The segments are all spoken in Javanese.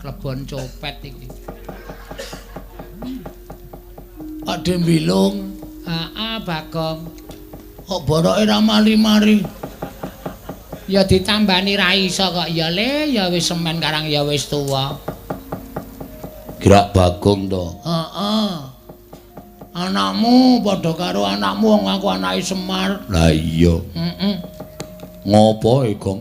Klebon copet iki. Pak Dembilung, heeh Bagong. Kok boroke ra mari-mari? Ya ditambani ra iso kok ya le, ya wis semen karang ya wis tuwa. Gerak Bagong to. Heeh. Anakmu padha karo anakmu wong aku anake Semar. Lah iya. Heeh. Ngopo e, Gong?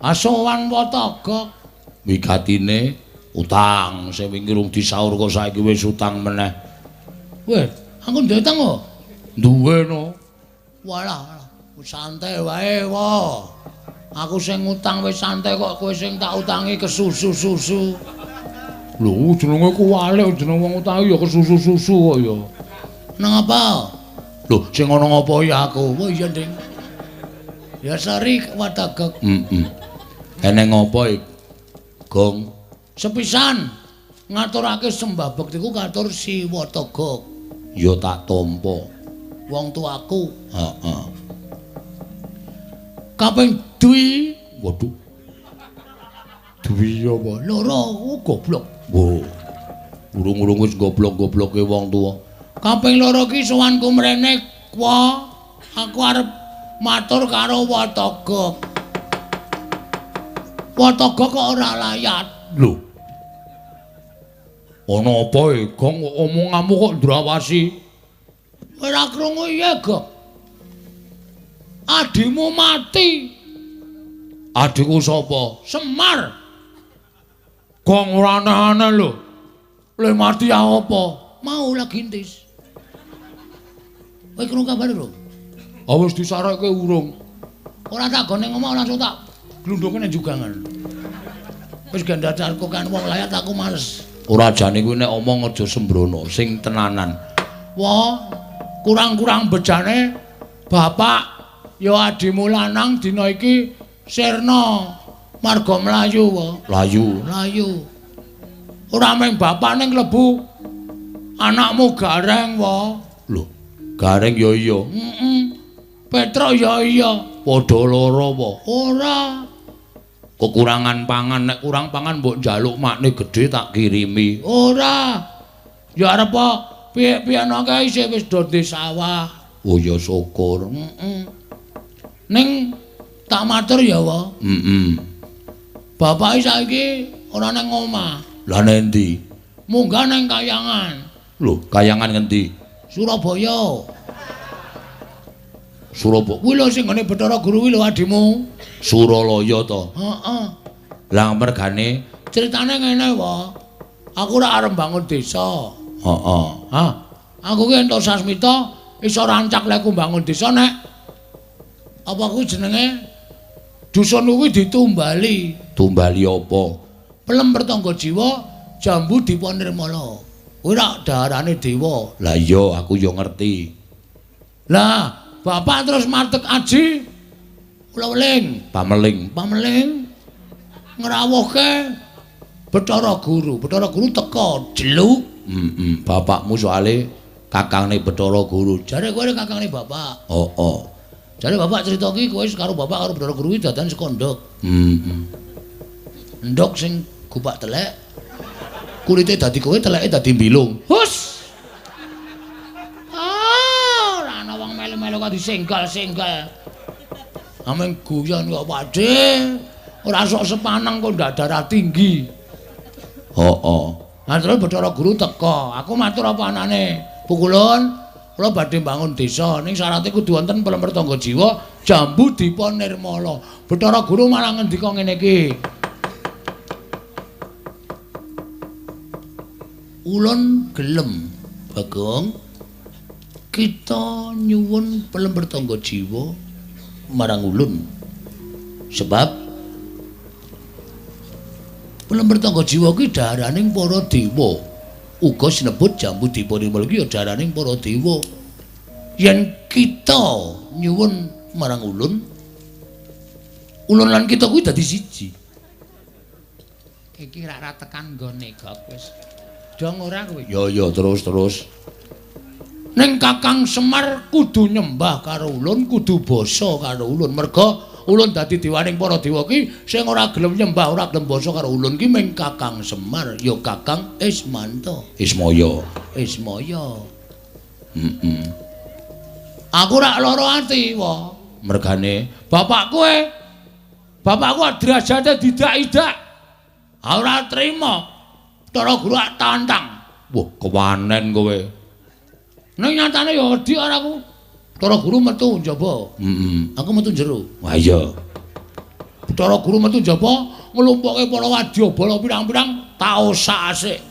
Asowan Watagok. Wigatine utang sing wingi rung disaur kok saiki wis utang meneh. Weh, aku duwe utang kok. Duwe no. Walah, santai wae, wa. Aku sing ngutang wis santai kok kowe sing tak utangi kesusu-susu. Lho, jenenge kuwalik jeneng wong utangi ya kesusu-susu kok ya. Nang apa? Lho, sing ana ngapa ya aku? Oh iya, Ding. Ya sori Watagok. Heeh. Eneng apa iki? Gong. Sepisan ngaturake sembah bektiku katur si Watagok. Ya tak tampa. Wong tuaku. Heeh. Kaping dwi, waduh. Dwi apa? Loro, oh, goblok. Wo. Urung-urung wis goblok-gobloke wong tuwa. Kaping loro ki sowanku mrene, wa. Aku arep matur karo Watagok. Watagok kok ora layat. Lho. Ana apa e, Gong? Omonganmu kok ndrawasi? Ora krungu iya, Gok. Adimu mati. Adikku sapa? Semar. Gong ora aneh-aneh lho. Le mati ya apa? Mau lagi intis. Kowe krungu kabar lho? Ah wis disarekke urung. Ora tak gone ngomong langsung tak glundungke nang jugangan. Wis gandacarku kan wong layat aku males. Ora jane kuwi nek omong aja sembrono, sing tenanan. Wah, kurang-kurang bejane bapak ya adimu lanang dina iki sirna marga mlayu wa. Layu. Mlayu. Ora mung bapak ning klebu anakmu Gareng wa. Lho, Gareng ya iya. Heeh. Petruk ya iya. Padha lara apa? Ora. Kekurangan pangan, nek kurang pangan mbok njaluk makne gedhe tak kirimi. Ora. Ya arep piye-piye kae isih wis do di sawah. Oh ya syukur. Heeh. Ning tak matur ya, wa. Heeh. Bapake saiki ora nang omah. Lah nendi? Munggah nang Kayangan. Lho, Kayangan ngendi? Surabaya. Surabaya. Kuwi lho sing nggone Bathara Guru kuwi lho adimu. Suralaya to? Heeh. Lah mergane critane ngene, wa. Aku ora arep bangun desa. Heeh. Ha. Aku ki entuk sasmita iso rancak lek ku bangun desa nek apa kuwi jenenge dusun kuwi ditumbali. Tumbali apa? Pelem pertangga jiwa jambu dipa nirmala. Kuwi rak daharane dewa. Lah iya aku ya ngerti. Lah bapak terus martek aji ula weling, pameling, pameling ngrawuhke Bathara Guru. Bathara Guru teka jeluk. Heeh, bapakmu soale kakangne Bathara Guru. Jare kowe kakangne bapak. Heeh. Jare bapak cerita ki kowe karo bapak karo Bathara Guru iki dadan saka ndhok. Heeh. Ndhok sing gupak telek. Kulite dadi kowe, teleke dadi mbilung. Hus. Ah, ora ana wong melu-melu kok disenggal-senggal. Ameng guyon kok Pakde. Ora sok sepaneng kok ndak darah tinggi. Heeh. Lah terus Bathara Guru teka. Aku matur apa anane? Pukulun, kula badhe mbangun desa ning syarate kudu wonten pelem pertangga jiwa jambu dipa nirmala. Bathara Guru malah ngendika ngene iki. Ulun gelem, Bagong. Kita nyuwun pelem pertangga jiwa marang ulun. Sebab pelem pertangga jiwa kuwi daharaning para dewa. Uga sinebut jambu dipa nirmala kuwi ya daharaning para dewa. Yen kita nyuwun marang ulun, ulun lan kita kuwi dadi siji. Iki rak ra tekan nggone gok wis. Dong ora kowe? Ya ya terus terus. Ning Kakang Semar kudu nyembah karo ulun, kudu basa karo ulun. Merga Ulun dadi dewaning para dewa ki sing ora gelem nyembah, ora gelem basa karo ulun ki ming Kakang Semar, ya Kakang Ismanto. Ismaya. Ismaya. Heeh. Aku ora lara ati, wa. Mergane bapak kowe. Bapakku derajate didak-idak. Ora trima. Bathara Guru tantang. Wah, kewanen kowe. Ning nyatane ya wedi ora aku. Bathara Guru metu njaba. Heeh. Aku metu jero. Wah iya. Bathara Guru metu njaba nglumpukke para wadyabala pirang-pirang tak osak-asik.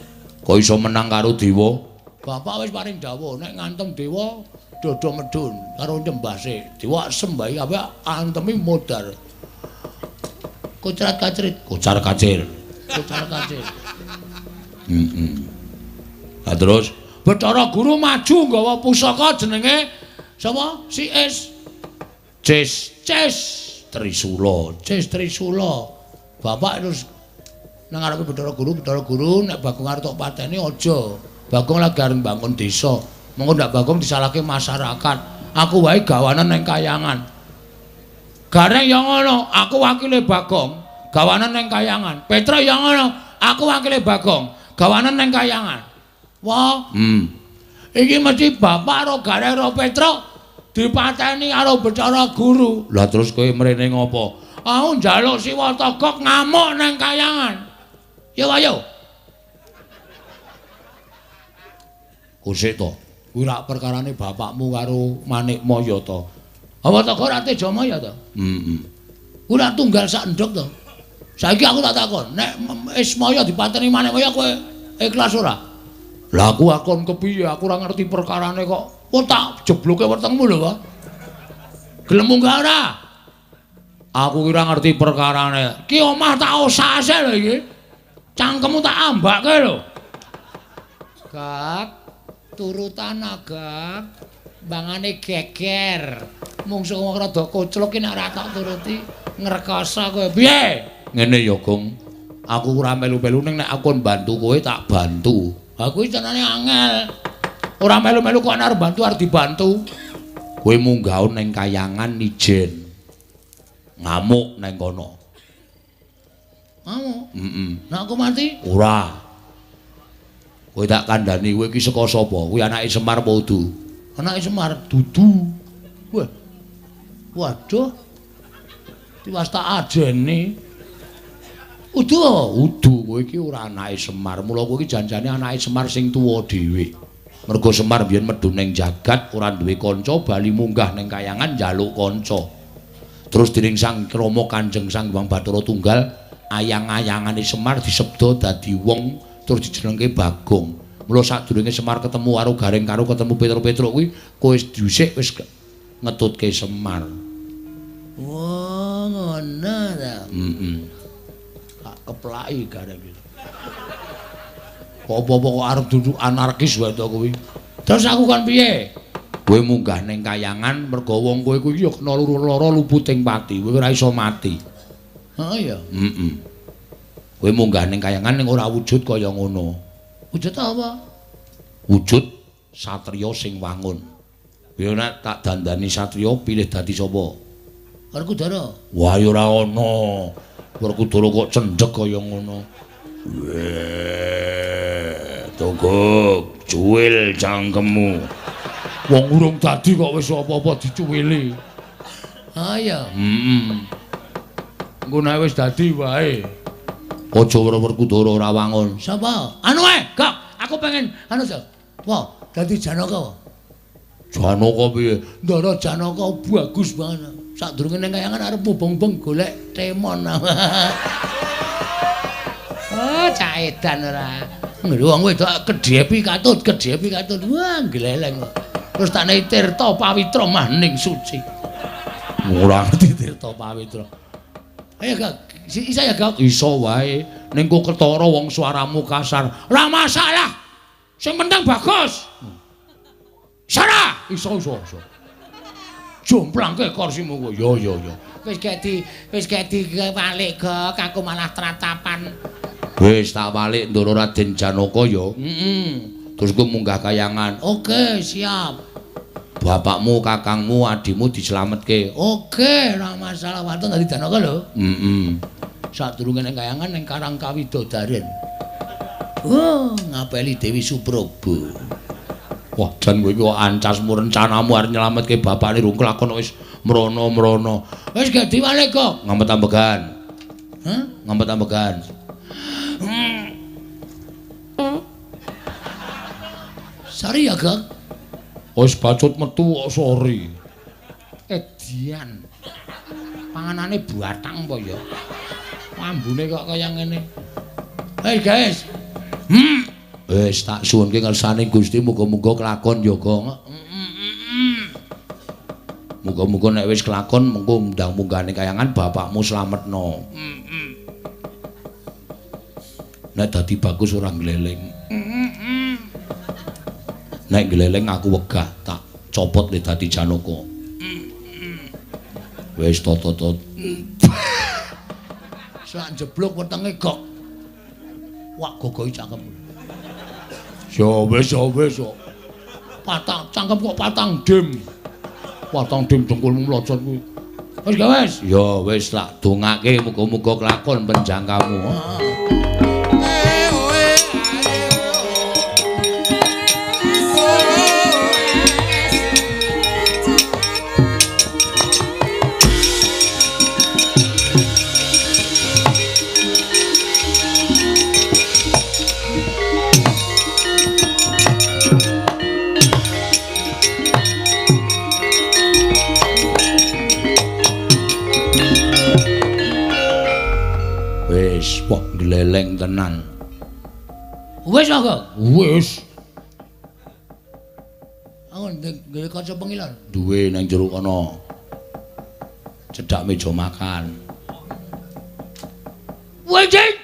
Kok iso menang karo dewa? Bapak wis paring dawuh nek ngantem dewa dodo medhun karo nyembah sik. Dewa sembahi kabeh antemi modar. Kocar kacrit, kocar kacir. Kocar kacir. Heeh. Lah terus Bathara Guru maju nggawa pusaka jenenge sapa? Si Es. Ces, Ces Trisula, Ces Trisula. Bapak terus nang ngarepe Bathara Guru, Bathara Guru nek Bagong arep tok pateni aja. Bagong lagi arep bangun desa. Mengko ndak Bagong disalahke masyarakat. Aku wae gawanen ning kayangan. Gareng ya ngono, aku wakile Bagong, gawanen ning kayangan. Petra ya ngono, aku wakile Bagong, gawanen ning kayangan. Wah. Iki mesti bapak karo Gareng karo Petra dipateni karo Bathara Guru. Lah terus kowe mrene ngopo? Aku njaluk Siwa Togok ngamuk nang kayangan. Yo ayo. Kusik to. Kuwi rak perkarane bapakmu karo Manikmaya to. Apa Togok ora Tejamaya to? Heeh. Kuwi rak tunggal sak endhog to. Saiki aku tak takon, nek Ismaya dipateni Manikmaya kowe ikhlas ora? Lah aku akon kepiye? Aku ora ngerti perkarane kok. Oh tak jebloke wetengmu lho, Pak. Gelem munggah ora? Aku ora ngerti perkarane. Ki omah tak osase lho iki. Cangkemmu tak ambake lho. Gak, turutan agak. Bangane geger. Mungsuh wong rada koclok ki nek ora tak turuti ngrekoso kowe. Piye? Ngene ya, Gong. Aku ora melu-melu ning nek aku bantu kowe tak bantu. Aku iki tenane angel. Ora melu-melu kok arep bantu arep dibantu. Kowe munggah ning kayangan ijen. Ngamuk nang kono. Ngamuk? Heeh. Nek aku mati? Ora. Kowe tak kandhani kowe iki saka sapa? Kuwi anake Semar apa udu? Anake Semar dudu. Wah. Waduh. Tiwas tak ajeni. Udu, udu kowe iki ora anake Semar. Mula kowe iki janjane anake Semar sing tuwa dhewe. Mergo Semar biyen medhun ning jagat ora duwe kanca, bali munggah ning kayangan njaluk kanca. Terus dening Sang Rama Kanjeng Sang Hyang Bathara Tunggal, ayang-ayangane Semar disebda dadi wong terus dijenengke Bagong. Mula sadurunge Semar ketemu karo Gareng karo ketemu Petro-Petro kuwi, kowe dhisik wis ngetutke Semar. Wah, ngono ta. Heeh. Tak keplaki Gareng iki. Apa-apa kok arep duduk anarkis wae to kuwi. Terus aku kon piye? Kowe munggah ning kayangan mergo wong kowe kuwi ya kena loro-loro luputing pati, kowe ora iso mati. Heeh ya. Heeh. Kowe munggah ning kayangan ning ora wujud kaya ngono. Wujud apa? Wujud satriya sing wangun. Kowe nek tak dandani satriya pilih dadi sapa? Werkudara. Wah ya ora ana. Werkudara kok cendhek kaya ngono. Togok, cuwil cangkemmu. Wong urung dadi kok wis apa-apa dicuwili. Ha iya. Heeh. Engko nek wis dadi wae. Aja Werkudara ora wangun. Sapa? Anu ae, Gok. Aku pengen anu to. Wah, dadi Janaka. Janaka piye? Ndara Janaka bagus banget. Sadurunge ning kayangan arep mubeng-mubeng golek temon. Oh, cak edan ora. Lho wong wedok kedhepi katut, kedhepi katut. Wah, gleleng. Terus tak nei Tirta Pawitra maning suci. Ora ngerti Tirta Pawitra. Ayo, Gak. Iso ya, Gak? Iso wae. Ning kok ketara wong suaramu kasar. Ora masalah. Sing penting bagus. Sara, iso iso iso. Jomplangke kursimu kowe. Yo yo yo. Wis gek di walik, Gok. Aku malah tratapan. Wis tak walik Ndara Raden Janaka ya. Heeh. Terus kowe munggah kayangan. Oke, siap. Bapakmu, kakangmu, adimu dislametke. Oke, ora masalah waton dadi Janaka lho. Heeh. Sadurunge ning kayangan ning Karang Kawidodaren. Oh, ngapeli Dewi Suprobo. Wah, jan kowe iki kok ancasmu rencanamu arep nyelametke bapakne rung kelakon wis mrono-mrono. Wis gak diwalek kok. Ngempet-ambegan. Hah? Ngempet-ambegan. Sorry ya, Gok. Wis bacut metu kok sorry. Edian. Panganane batang apa ya? Ambune kok kaya ngene. Hey guys. Wis tak suwunke ngersane Gusti muga-muga kelakon ya, Gong. Muga-muga nek wis kelakon mengko ndang munggahne kayangan bapakmu slametno. Nek dadi bagus ora gleleng. Nek gleleng aku wegah tak copot le dadi Janaka. Wis tot-tot. Sak jeblok wetenge gok. Wak gogohi cangkem. Ya wis ya wis kok. Patang cangkem kok patang dim. Patang dim dengkulmu mlocot kuwi. Wis gak wis? Ya wis tak dongake muga-muga kelakon penjangkamu. Wis, wah gleleng tenan. Wis kok? Wis. Aku ndek kaca pengilor. Duwe nang jero kono. Cedhak meja makan. Wis.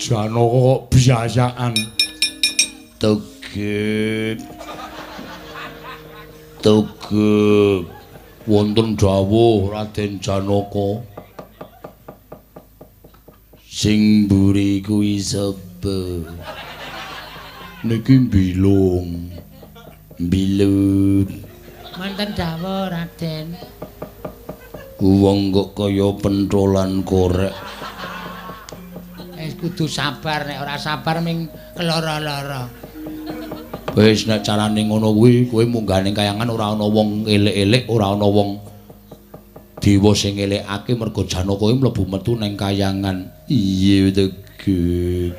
Janaka kok biasaan. Tegep. Tegep. Wonten dawuh Raden Janaka. Sing mburi kuwi sapa? Niki mbilung. Mbilung. Wonten dawuh Raden. Wong kok kaya pentolan korek. Kudu sabar, nek ora sabar ming keloro-loro. Wis nek carane ngono kuwi, kowe munggah ning kayangan ora ana wong elek-elek, ora ana wong dewa sing elekake mergo Janaka kuwi mlebu metu ning kayangan. Iya tegep.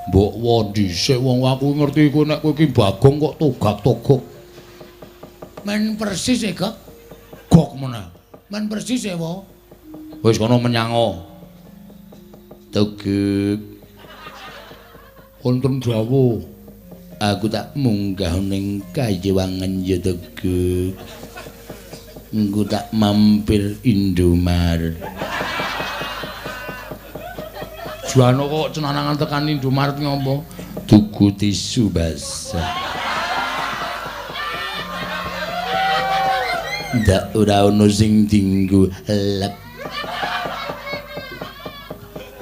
Mbok wo dhisik wong aku ngerti kowe nek kowe iki Bagong kok togak-togok. Men persis e, Gok. Gok meneh. Men persis e, wo. Wis kono menyango. Tegep. Wonten dawuh. Aku tak munggah ning Kayewangan ya Tegep. Engko tak mampir Indomaret. Janaka kok cenanangan tekan Indomaret ngopo? Tuku tisu basah. Ndak ora ono sing dinggo lep.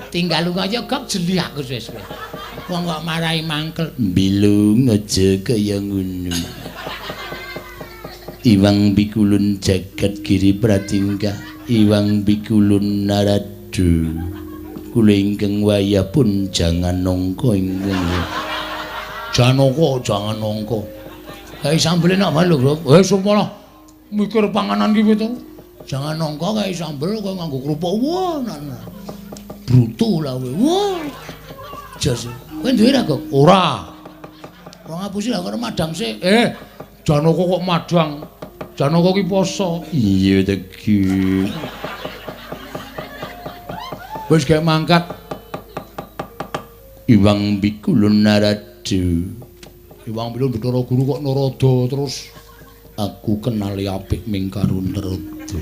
Tinggal lunga aja gok jeli aku suwe-suwe. Wong kok marahi mangkel. Bilung aja kaya ngono. Iwang pikulun jagat giri pratingkah, iwang pikulun naradu. Kula ingkang wayah pun jangan nangka ingkang. Janaka jangan nangka. Kae sambel enak banget lho, Bro. Wis malah mikir panganan ki to. Jangan nangka kae sambel kok nganggo kerupuk. Wah, nah. Bruto lah kowe. Wah. Jos. Kowe duwe ra, Gok? Ora. Wong ngapusi lah karo madang sik. Janaka kok madang. Janaka ki poso. Iya tegi. Wis gek mangkat. Iwang pikulun naradu. Iwang pikulun Bathara Guru kok narada terus aku kenali apik ming karo narada.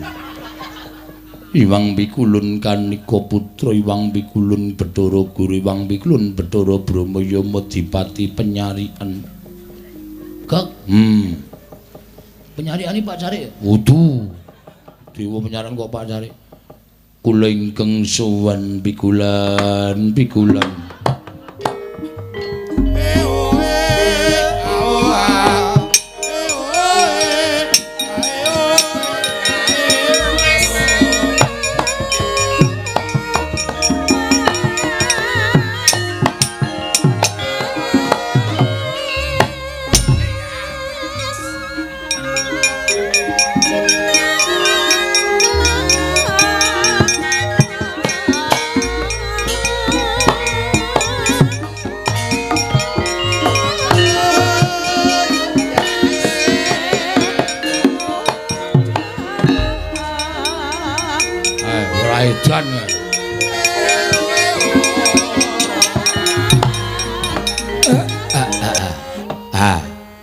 Iwang pikulun kanika putra, Iwang pikulun Bathara Guru, Iwang pikulun Bathara Brahma Yama Dipati penyarian. Gok. Penyarikane Pak Carik. Wudu. Dewa penyarikan kok Pak Carik. Kula ingkang sowan pikulan pikulan.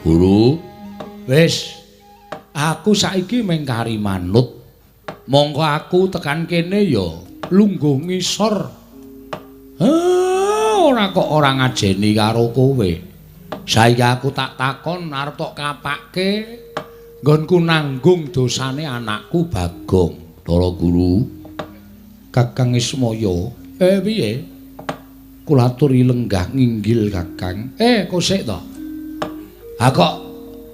Guru, wis aku saiki mengkari manut. Mongko aku tekan kene ya lungguh ngisor. Ora kok ora ngajeni karo kowe. Saiki aku tak takon arep tok kapake nggonku nanggung dosane anakku Bagong. Bathara Guru, Kakang Ismaya. Piye? Kula aturi lenggah nginggil Kakang. Kosek to? Ha kok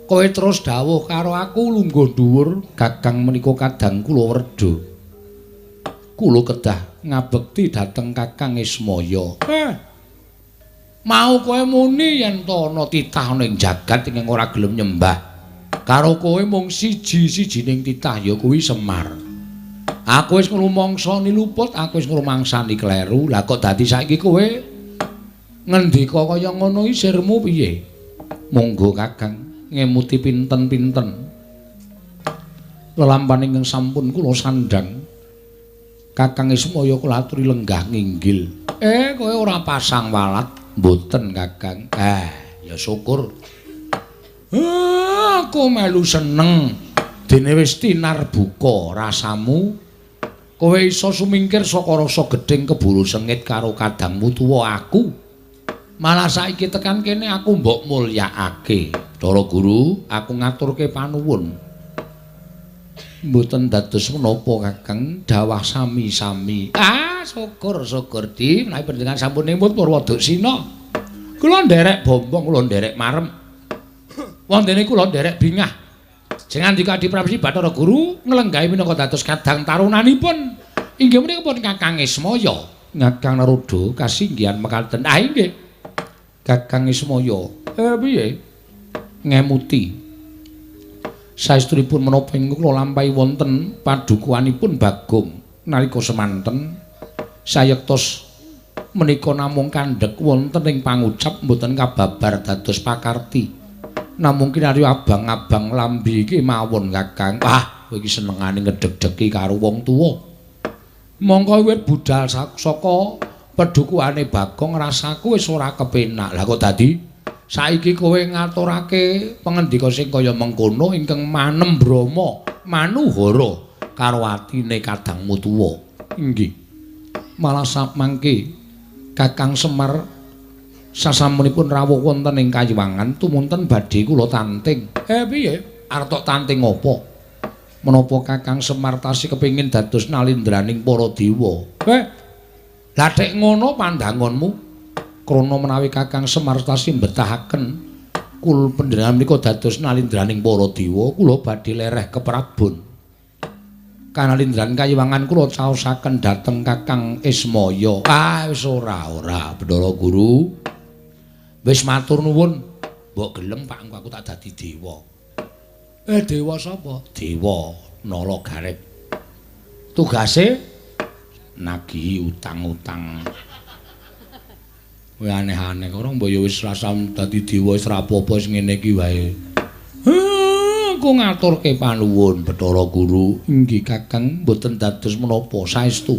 kowe terus dawuh karo aku lungguh dhuwur, Kakang menika kadang kula werda. Kula kedah ngabekti dhateng Kakang Ismaya. Mau kowe muni yen to ana titah ning jagat ingkang ora gelem nyembah karo kowe mung siji-sijining titah ya kuwi Semar. Aku wis ngrumangsani luput, aku wis ngrumangsani kleru. Lah kok dadi saiki kowe ngendika kaya ngono iki sirmu piye? Monggo Kakang ngemuti pinten-pinten lelampahan ingkang sampun kula sandhang. Kakang Ismaya kula aturi lenggah nginggil. Kowe ora pasang walat? Mboten Kakang. Ya syukur. Aku melu seneng dene wis tinarbuka rasamu. Kowe iso sumingkir saka rasa gedhing keburu sengit karo kadangmu tuwa aku. Malah saiki tekan kene aku mbok mulyakake. Bathara Guru, aku ngaturke panuwun. Mboten dados menapa Kakang, dawah sami-sami. Syukur syukur di menawi panjenengan sampun nemut Purwoduksina. Kula nderek bombong, kula nderek marem. Wontene kula nderek bingah. Sing ngandika Adi Prapsi Bathara Guru nglenggahi minangka dados kadang tarunanipun. Inggih menika pun Kakang Ismaya. Kakang Narada kasinggihan mekaten. Inggih. Kakang Ismaya. Piye? Ngemuti. Saestunipun menapa ingkang kula lampahi wonten padukuhanipun Bagong nalika semanten sayektos menika namung kandhek wonten ing pangucap mboten kababar dados pakarti. Namung kinarya abang-abang lambi iki mawon Kakang. Wah, kowe iki senengane ngedeg-degi karo wong tuwa. Mongko wiwit budal saka pedukuhane Bagong rasaku wis ora kepenak. Lah kok dadi saiki kowe ngaturake pangendika sing kaya mengkono ingkang manembrama manuhara karo atine kadangmu tuwa. Inggih. Malah samangke Kakang Semar sasampunipun rawuh wonten ing Kayiwangan tumunten badhe kula tanting. Piye? Arep tok tanting apa? Menapa Kakang Semar tasih kepengin dados nalindraning para dewa? Lah tek ngono pandanganmu krana menawi Kakang Semar tasih mbetahaken kul panjenengan menika dados nalindraning para dewa, kula badhe lereh keprabon. Kanalindran Kayiwangan kula caosaken dhateng Kakang Ismaya. Wis ora ora Bathara Guru. Wis matur nuwun. Mbok gelem Pak, engko aku tak dadi dewa. Dewa sapa? Dewa Nala Garip. Tugase nagihi utang-utang. Kowe aneh-aneh karo mbok ya wis rasa dadi dewa wis ra apa-apa wis ngene iki wae. Aku ngaturke panuwun Bathara Guru. Inggih Kakang, mboten dados menapa saestu.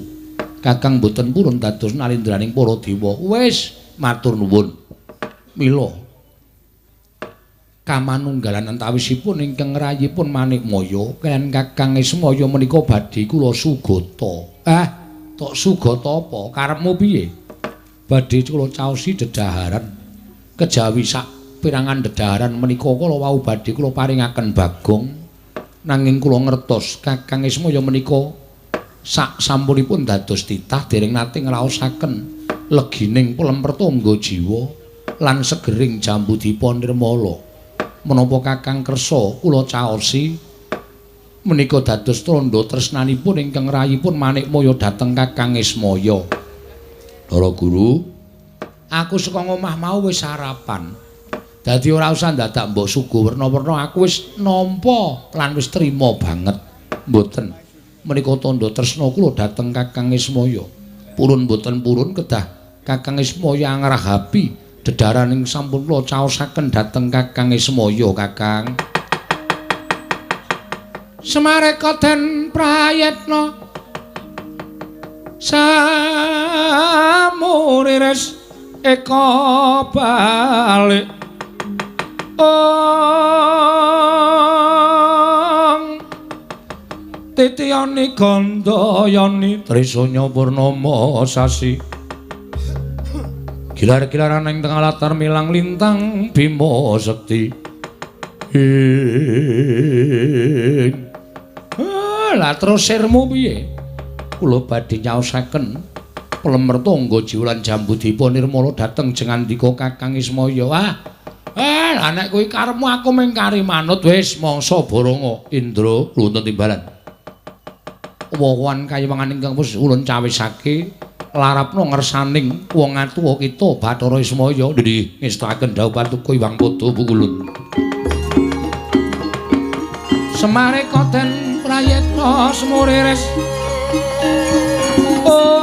Kakang mboten purun dados nalindraning para dewa. Wis matur nuwun. Mila kamanunggalan antawisipun ingkang rayipun Manikmaya kaliyan Kakang Ismaya menika badhe kula sugata. Tok sugata apa? Karepmu piye? Badhe kula caosi dedaharan. Kejawi sak pirangan dedaharan menika kala wau badhe kula paringaken Bagong. Nanging kula ngertos Kakang Ismaya menika sak sampunipun dados titah dereng nate ngraosaken legining pelem pertangga jiwa lan segering Jambudipa Nirmala. Menapa Kakang kersa kula caosi menika dados tandha tresnanipun ingkang rayipun Manikmaya dhateng Kakang Ismaya. Ndara Guru, aku saka ngomah mau wis sarapan. Dadi ora usah dadak mbok suguh werna-werna, aku wis nampa lan wis trima banget. Mboten. Menika tandha tresna kula dhateng Kakang Ismaya. Purun mboten purun kedah Kakang Ismaya ngrahapi dedharaning sampun kula caosaken dhateng Kakang Ismaya, Kakang. Semareka den prayetna samuriris eka balik ong titiyani gandayani trisanya purnama sasi gilar-gilaran ing tengah latar milang lintang bima sekti. Lah terus sirmu piye? Kula badhe nyaosaken pelem mertangga jiwa lan Jambudipa Nirmala dhateng jengandika Kakang Ismaya. Ah, lah nek kuwi karepmu aku mung kari manut wis mangsa Baronga. Indra wonten timbalan. Wowan kayiwangan ingkang wis ulun cawisake larapna ngersaning wong atuwa kita Bathara Ismaya. Nggih, ngestakaken dhawuh Patuko Hyang Padha Pukulun. Semareka den prayitna semuriris ong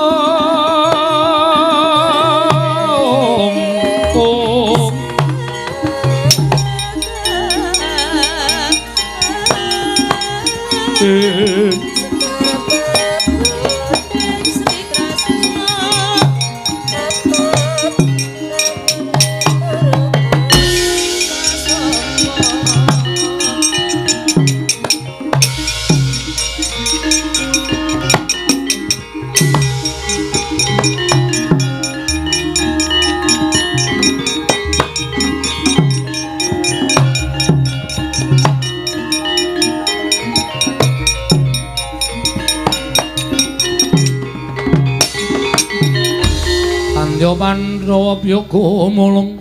Pandhawa Byaga mulung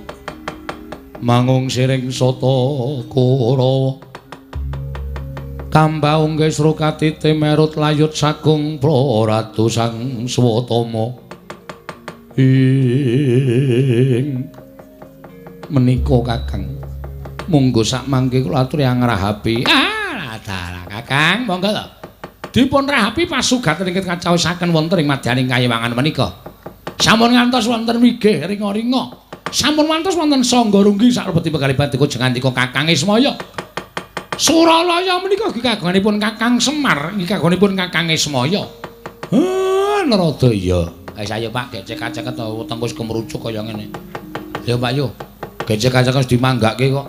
mangung siring sata Kurawa kambaung gesro katite merut layut sagung Praratu Sang Swatama. Ing menika Kakang monggo sak mangke kula aturi angrahapi. Ah, dalah Kakang monggo to. Dipun rahapi pasugaten ingkang kacawisaken wonten ing madyaning kayiwangan menika. Sampun ngantos wonten wigih ringa-ringa. Sampun ngantos wonten sangga runggi saklebeti pegaliban dika jengandika Kakang Ismaya. Suralaya menika nggih kagunganipun Kakang Semar, nggih kagunganipun Kakang Ismaya. Narada iya. Wis ayo Pak, gecek-gecek to weteng wis kemrucuk kaya ngene. Ayo Pak yo. Gecek-gecek wis dimanggake kok.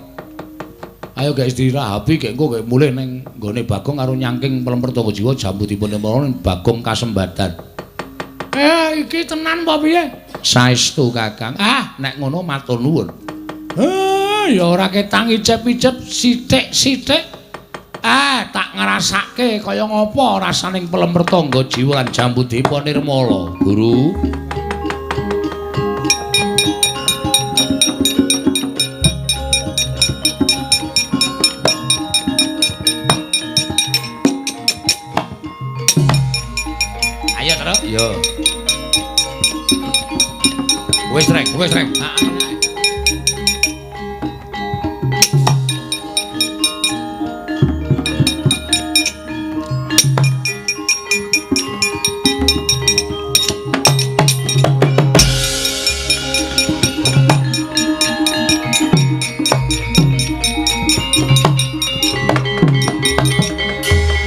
Ayo gek istirahapi gek engko gek mulih ning nggone Bagong karo nyangking pelem pertangga jiwa Jambudipun Bagong Kasembadan. Iki tenan apa piye? Saestu Kakang. Ah, nek ngono matur nuwun. Ya ora ketang icep-icep sithik-sithik. Ah, tak ngrasake kaya ngapa rasaning pelem pertangga jiwa lan Jambudipa Nirmala, Guru. Ayo, Truk. Yo. Wis rek, wis rek.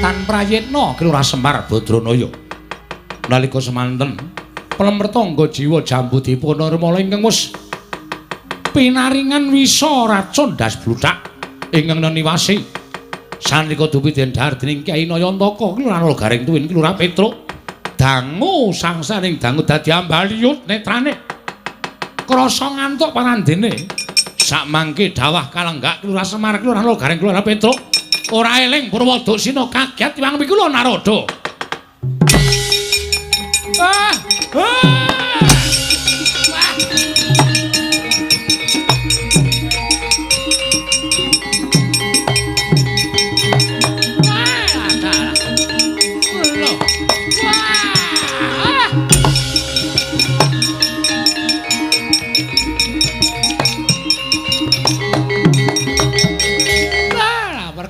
Tan prayitna Kelurahan Semar Badranaya. Nalika semanten pelem pertangga jiwa Jambudipa Nirmala ingkang wis pinaringan wisa racun das bluthak ingkang neniwasi sanalika dupi den dhahar dening Kyai Nayantaka Kelurahan Garing Tuwin Kelurahan Petruk dangu sangsaring dangu dadi ambaliyut netrane krasa ngantuk parandene sakmangke dawah kalenggak Kelurahan Semar Kelurahan Garing Kelurahan Petruk Ora eling Purwodaksina kaget iwang pikula Narada. Ah! Ah!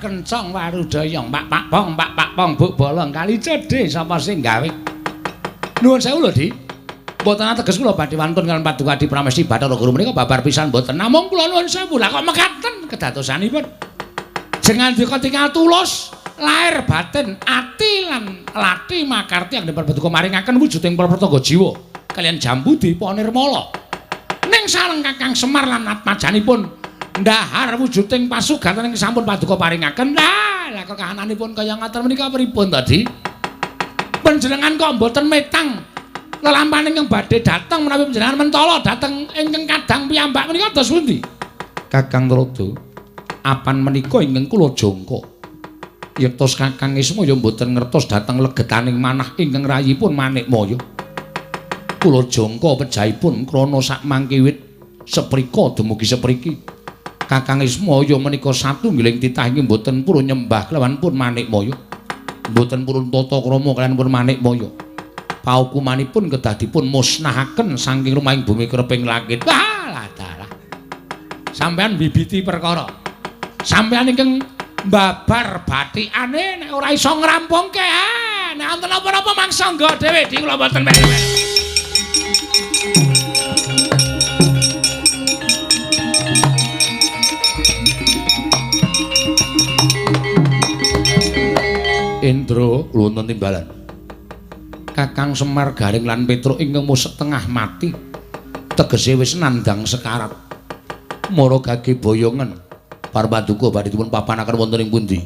Kencong warudaya pak pak pong pak pak pong buk bolong kali cedhe sapa sing gawe. Nuwun sewu lho Di. Mboten ateges kula badhe wantun kaliyan Paduka Adi Pramesti Bathara Guru menika babar pisan mboten. Namung kula nuwun sewu. Lah kok mekaten kedadosanipun. Jengandika tinggal tulus lahir batin ati lan lati makarti anggen Paduka maringaken wujuding Prapraga jiwa kaliyan jambu dipa nirmala. Ning sareng Kakang Semar lan atmajanipun ndahar wujuding pasugatan ingkang sampun paduka paringaken. Lah, lah kok kahananipun kaya ngaten menika pripun to, Di? Panjenengan kok mboten metang lelampahan ingkang badhe dhateng menawi panjenengan mentala dhateng ingkang kadang piyambak menika dos pundi? Kakang Narada, apan menika ingkang kula jangka. Yektos Kakang Ismaya mboten ngertos dhateng legetaning manah ingkang rayipun Manikmaya. Kula jangka pejahipun krana sakmangke wit seprika dumugi sepriki. Kakang Ismaya menika satunggiling titah inggih mboten purun nyembah kelawan pun Manikmaya. Mboten purun tata krama kaliyan pun Manikmaya. Paukumanipun kedah dipun musnahaken saking rumahing bumi kreping langit. Wah, dalah. Sampeyan bibiti perkara. Sampeyan ingkang mbabar bathikane nek ora iso ngrampungke. Ah, nek wonten napa-napa mangsa nggo dhewe di kula mboten melu-melu. Indra wonten timbalan. Kakang Semar Garing lan Petruk ingkang mung setengah mati tegese wis nandhang sekarat. Mara gage boyongen Parpaduka badhe dipun papanaken wonten ing pundi?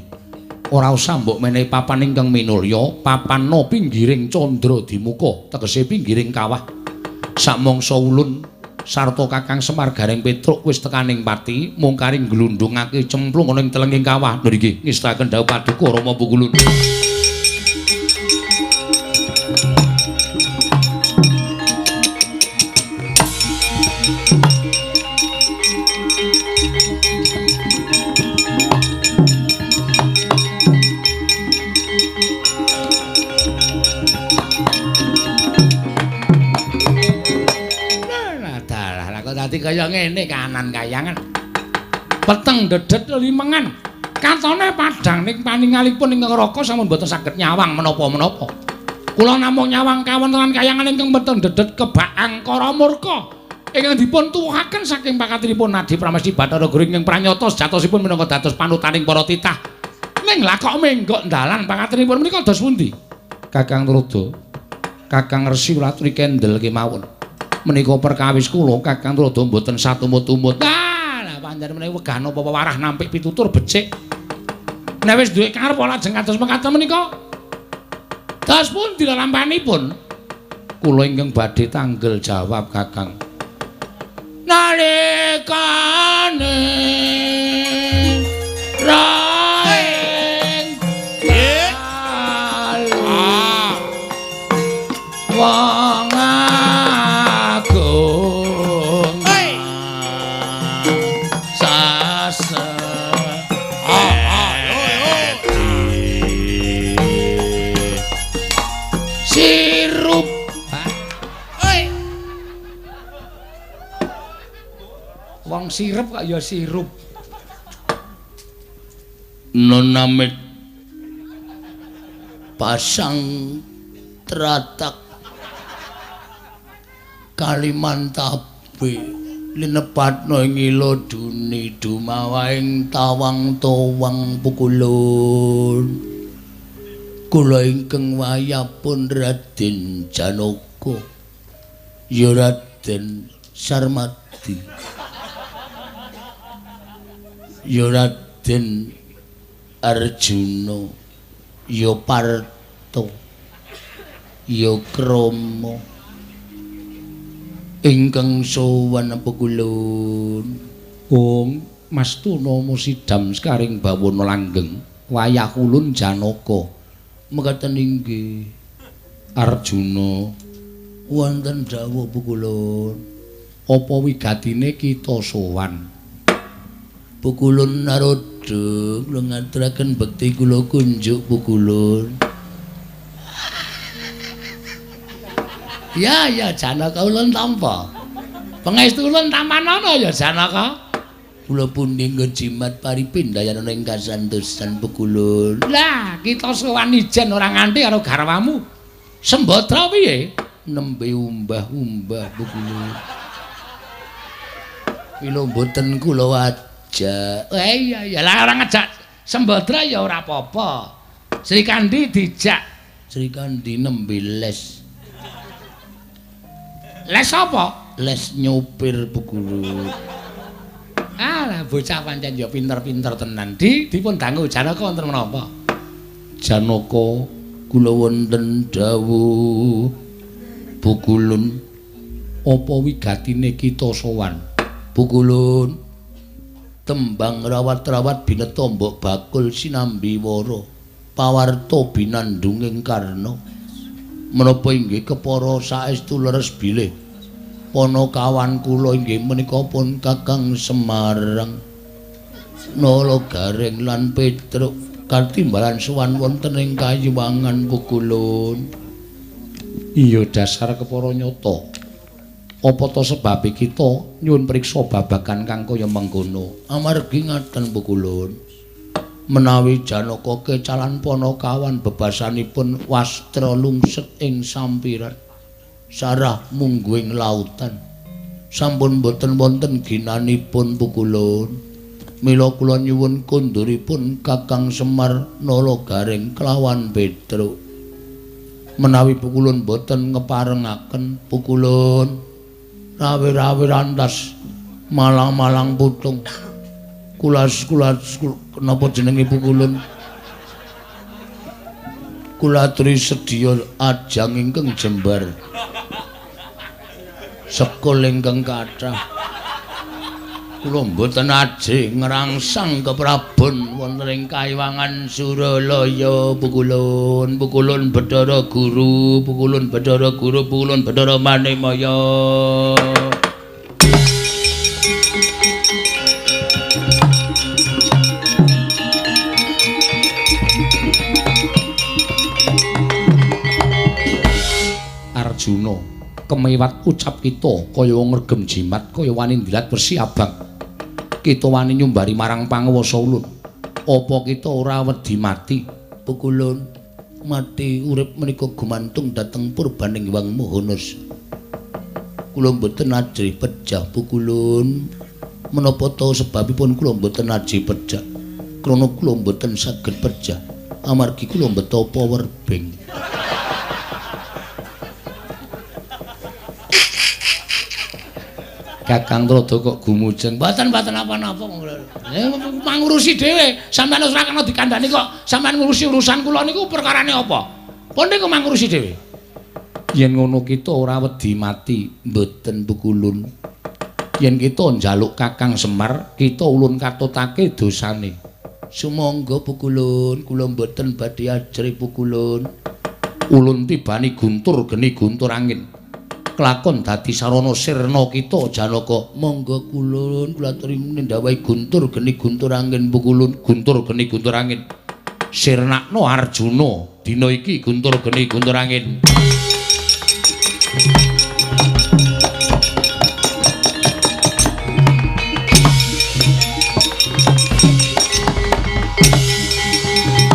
Ora usah mbok menehi papan ingkang minulya, papana pinggiring candra dimuka, tegese pinggiring kawah. Samangsa ulun sarta Kakang Semar Garing Petruk wis tekaning pati, mung kari nglundhungake cemplung ana ing telenging kawah. Lho nggih, ngestaken dawuh Paduka Rama Pukulun. Dadi kaya ngene kanan kayangan. Peteng dedet limengan. Katone padhang ning paningalipun ingkang raka sampun boten saged nyawang menapa-menapa. Kula namung nyawang kawontenan kayangan ingkang peteng dedet kebak angkara murka ingkang dipun tuwuhaken saking pakatinipun Adi Pramesti Bathara Guru ingkang pranyata sejatosipun minangka dados panutaning para titah. Ning lah kok menggok dalan pakatinipun menika dos pundi? Kakang Narada, Kakang Resi Latri kendel kemawon. Menika perkawis kula Kakang Narada mboten satumut-tumut. Ah, lah pancen menawi wegah napa warah nampik pitutur becik. Nek wis duwe karep lajeng kados mekaten menika. Dos pundi lelampanipun? Kula ingkang badhe tanggel jawab Kakang. Nalikane raing wong agung sase sirup. Wong sirup kok ya sirup. Nonamit pasang teratak Kalimantabe linepatno ing ila duni dumawaing tawang towang pukulun. Kula ingkang wayapun Raden Janaka ya Raden Sarmadi ya Raden Arjuna ya Parto ya Krama ingkang sowan pukulun. Ung Mas Tuna musidam sekaring bawana langgeng. Wayah ulun Janaka. Mekaten inggih. Arjuna, wonten dawuh Pukulun. Apa wigatine kita sowan? Pukulun Narada, kula ngaturaken bekti kula kunjuk Pukulun. Ya ya Janaka ulun tampa. Pangestu ulun tampanana ya Janaka. Kula pundi ngejimat paripindayana ing kasantosan Pukulun. Lah, kita sowan ijen ora nganti karo garwamu. Sembadra piye? Nembe umbah-umbah Pukulun. Kula mboten kula ajak. Iya iya lah ora ngejak Sembadra ya ora apa-apa. Srikandi dijak. Srikandi nembe les. Les apa? Les nyopir Pukulun. Alah bocah pancen ya pinter-pinter tenan. Dipun dangu Janaka wonten menapa? Janaka kula wonten dawuh Pukulun. Apa wigatine kita sowan? Pukulun, tembang rawat-rawat bineta mbok bakul sinambi wara pawarta binandunging karna. Menapa inggih kepara saestu leres bilih panakawan kula inggih menika pun Kakang Semarang Nala Gareng lan Petruk katimbalan sowan wonten ing Kayuwangan Pukulun. Iya dasar kepara nyata. Apa ta sebabe kita nyuwun priksa babagan kang kaya mengkono? Amargi ngaten Pukulun, menawi Janaka kecalan panakawan bebasanipun wastra lungset ing sampiran sarah mungguing lautan, sampun boten wonten ginanipun Pukulun. Mila kula nyuwun konduripun Kakang Semar Nala Gareng kelawan Petruk. Menawi Pukulun boten ngeparengaken Pukulun, rawe-rawe rantas malang-malang putung kulas-kulas napa jenenge Pukulun, kula aturi sedya ajang ingkang jembar sekul ingkang kathah. Kula mboten ajeng ngrangsang keprabon wonten ing Kayuwangan Suralaya Pukulun. Pukulun Bathara Guru, Pukulun Bathara Guru, Pukulun Bathara Manimaya. Arjuna, kemewat ucap kita kaya wong ngregem jimat, kaya wani ndilat wesi abang. Kita wani nyumbari marang panguwasa ulun. Apa kita ora wedi mati? Pukulun, mati urip menika gumantung dhateng purbaning Hyang Maha Nasa. Kula mboten ajrih pejah Pukulun. Menapa ta sebabipun kula mboten ajrih pejah? Krana kula mboten saged pejah amargi kula mbeta power bank. Kakang Trada kok gumujeng. Mboten-mboten napa-napa. Mangurusi dhewe. Sampeyan ora kena dikandhani kok. Sampeyan ngurusi urusan kula niku perkarane apa? Pun niku mangurusi dhewe. Yen ngono kita ora wedi mati, mboten Pukulun. Yen kita njaluk Kakang Semar, kita ulun katutake dosane. Sumangga Pukulun, kula mboten badhe ajrih Pukulun. Ulun tibani guntur geni guntur angin. Kelakon dadi sarana sirna kita Janaka. Monggo kulun, kula aturi nindhawahi guntur geni guntur angin Pukulun, guntur geni guntur angin. Sirnakno Arjuna dina iki guntur geni guntur angin.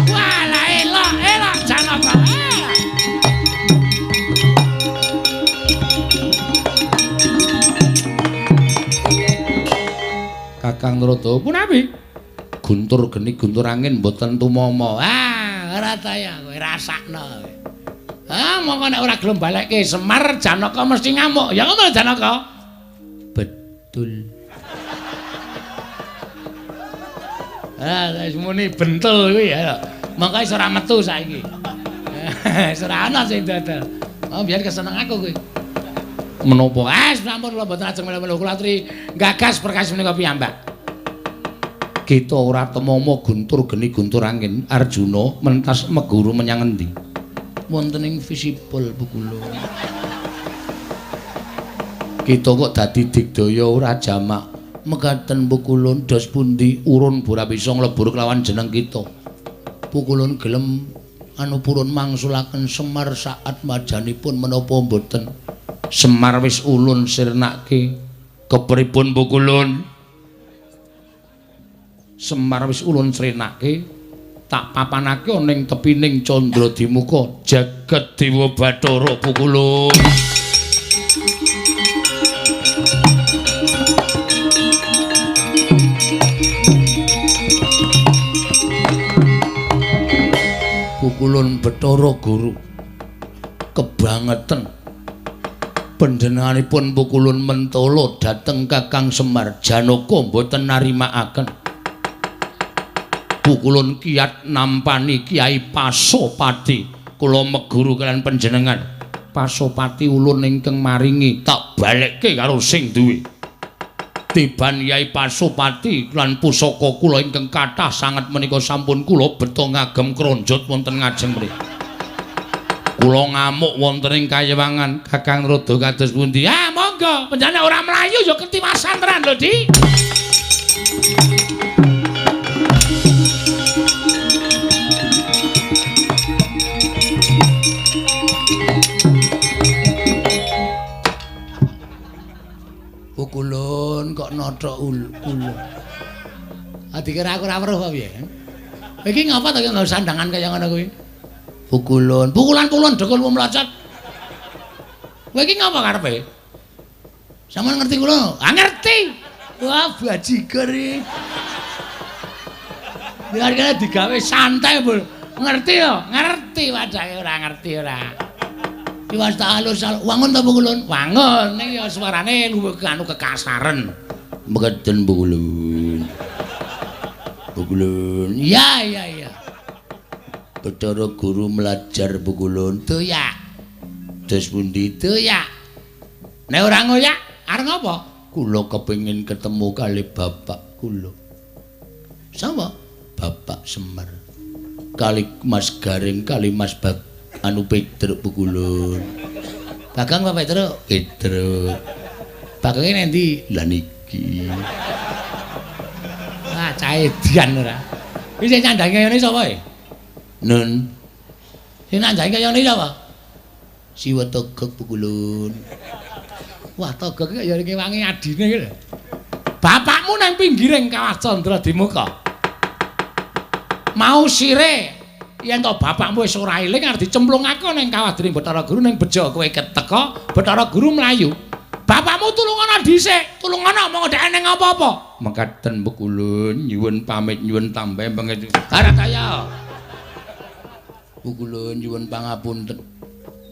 Walah elok elok Janaka. Kakang Trada punawi guntur geni guntur angin mboten tumama. Ah, ora ta ya kowe rasakno. Ah, mongko nek ora gelem balekke Semar Janaka mesti ngamuk. Ya ngono Janaka. Betul. Ah, wis muni bentul kuwi ya. Mongko iso ora metu saiki. Wis ora ana sing dodol. Oh, biyen keseneng aku kuwi. Menapa? Ah, sampun kula mboten ajeng melu-melu, kula aturi gagas perkawis menika piyambak. Kita ora temama guntur geni guntur angin. Arjuna mentas meguru menyang endi? Wonten ing visipol Pukulun. Kita kok dadi digdaya ora jamak. Mekaten Pukulun dos pundi urun ora bisa nglebur kelawan jeneng kita. Pukulun gelem anu purun mangsulaken Semar saat majanipun menapa mboten? Semar wis ulun sirnake. Kepripun Pukulun? Semar wis ulun sirnake, tak papanake ana ing tepining Candra Dimuka jagat Dewa Bathara Pukulun. Pukulun Bathara Guru kebangetan panjenenganipun Pukulun mentala dhateng Kakang Semar Janaka mboten narimakaken. Pukulun kiat nampani Kyai Pasopati. Kula meguru kalian panjenengan. Pasopati ulun ingkang maringi tak balekke karo sing duwe. Tiban Kyai Pasopati lan pusaka kula ingkang kathah sanget menika sampun kula beto ngagem kronjot wonten ngajeng mriki. Kula ngamuk wonten ing kayewangan Kakang Rada kados pundi? Ah monggo, panjenengan ora mlayu ya ketiwasan tenan lho, Di. Pukulun kok nothok ulun. Ah dikira aku ora weruh apa piye? Iki ngapa to nggo sandangan kaya ngono kuwi? Pukulun, pukulan-pukulun dekulmu mlocot. Kowe iki ngapa karepe? Sampeyan ngerti kula? Ah ngerti. Wah bajigur iki. Biar kene digawe santai, Bul. Ngerti yo? Ngerti wajake ora ngerti ora. Iwas tak alus wangun ta Pukulun? Wangun ning ya suarane luwih anu kekasaren. Mekaten Pukulun. Pukulun. Ya ya ya. Bathara Guru melajar Pukulun. Doyak. Dos pundi? Doyak. Nek ora ngoyak arep ngapa? Kula kepengin ketemu kali bapak kula. Sapa? Bapak Semar. Kali Mas Gareng kali Mas Bag anu Petruk Pukulun. Bagong apa Petruk? Petruk. Bagonge endi? Lah niki. Ah, caedian ora. Iki sing nyandangi kaya ngene sapa e? Nun. Sing nyandangi kaya ngene sapa? Siwa Togog Pukulun. Wah, Togog iki ya ngewangi adine iki lho. Bapakmu nang pinggiring Kawah Candra Dimuka. Mau sire yen to bapakmu wis ora eling arep dicemplungake ning kawah dening Bathara Guru ning bejo kowe keteka Bathara Guru mlayu. Bapakmu tulungana dhisik, tulungana monggo dhek ning apa-apa. Mekaten Pukulun nyuwun pamit nyuwun tambah pangestu. Ora kaya. Pukulun nyuwun pangapunten.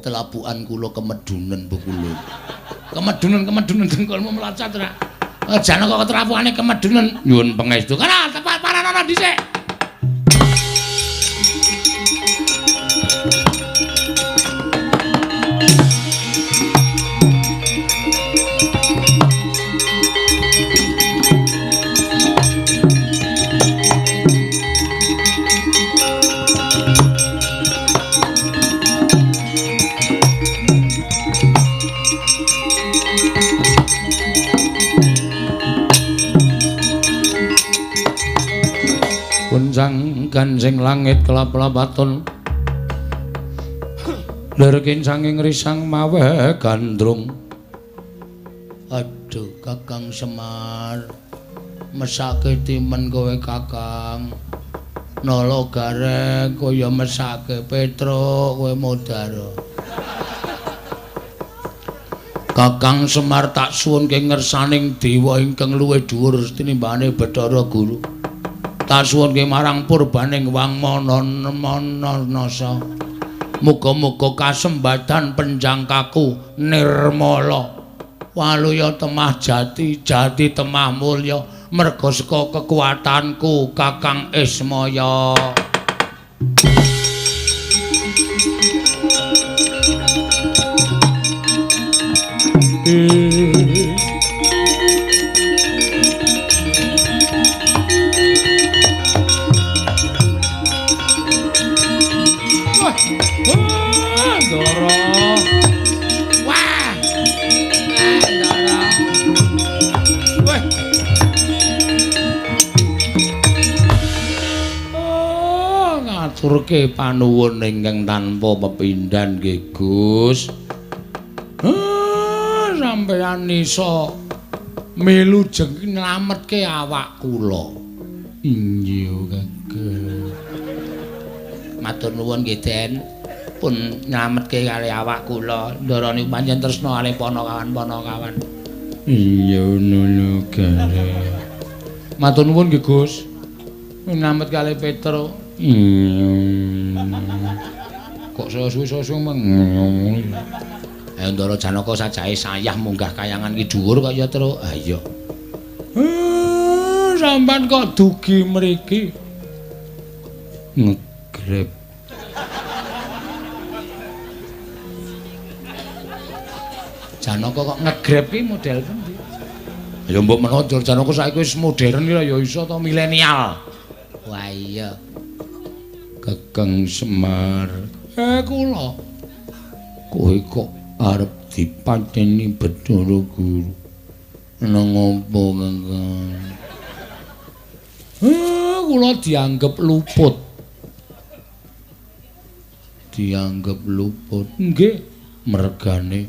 Telapukan kula kemedunen Pukulun. Kemedunen dengkulmu mlocot ora. Jane kok telapukane kemedunen nyuwun pangestu. Ora tepat paranono dhisik. Kuncang gansing langit kelap-lapaton lir kincanging risang mawe gandrung. Aduh Kakang Semar, mesake timen kowe Kakang. Nala gareng kaya mesake Petruk kowe modaro. Kakang Semar tak suwunke ngersaning dewa ingkang luwih dhuwur tinimbane Bathara Guru. Tak suwunke marang purbaning wangmana nasa. Muga-muga kasembadan penjangkaku nirmala. Waluya temah jati, jati temah mulya merga saka kekuatanku Kakang Ismaya. ngaturke panuwun ingkang tanpa pepindhan nggih Gus. Sampeyan iso melu jeng nylametke awak kula. Inggih, Kakang. Matur nuwun nggih, Den. Pun nylametke kali awak kula. Ndara niku pancen tresna kalih panakawan-panakawan. Iya ngono gare. Matur nuwun nggih, Gus. Nylamet kalih Petro. Iya. Kok saya suwe-suwe meng. Ayo Ndara Janaka sajake sayah munggah kayangan ki dhuwur kok ya, Tru. Ha iya. Sampeyan kok dugi mriki? Ngegrep. Janaka kok ngegrep ki model pundi? Ya mbok menawa Janaka saiki wis modern ya iso to milenial. Wah iya. Kakang Semar. Kula. Kowe kok arep dipateni Bathara Guru. Nang apa, Kakang? Kula dianggep luput. Dianggep luput. Nggih, mergane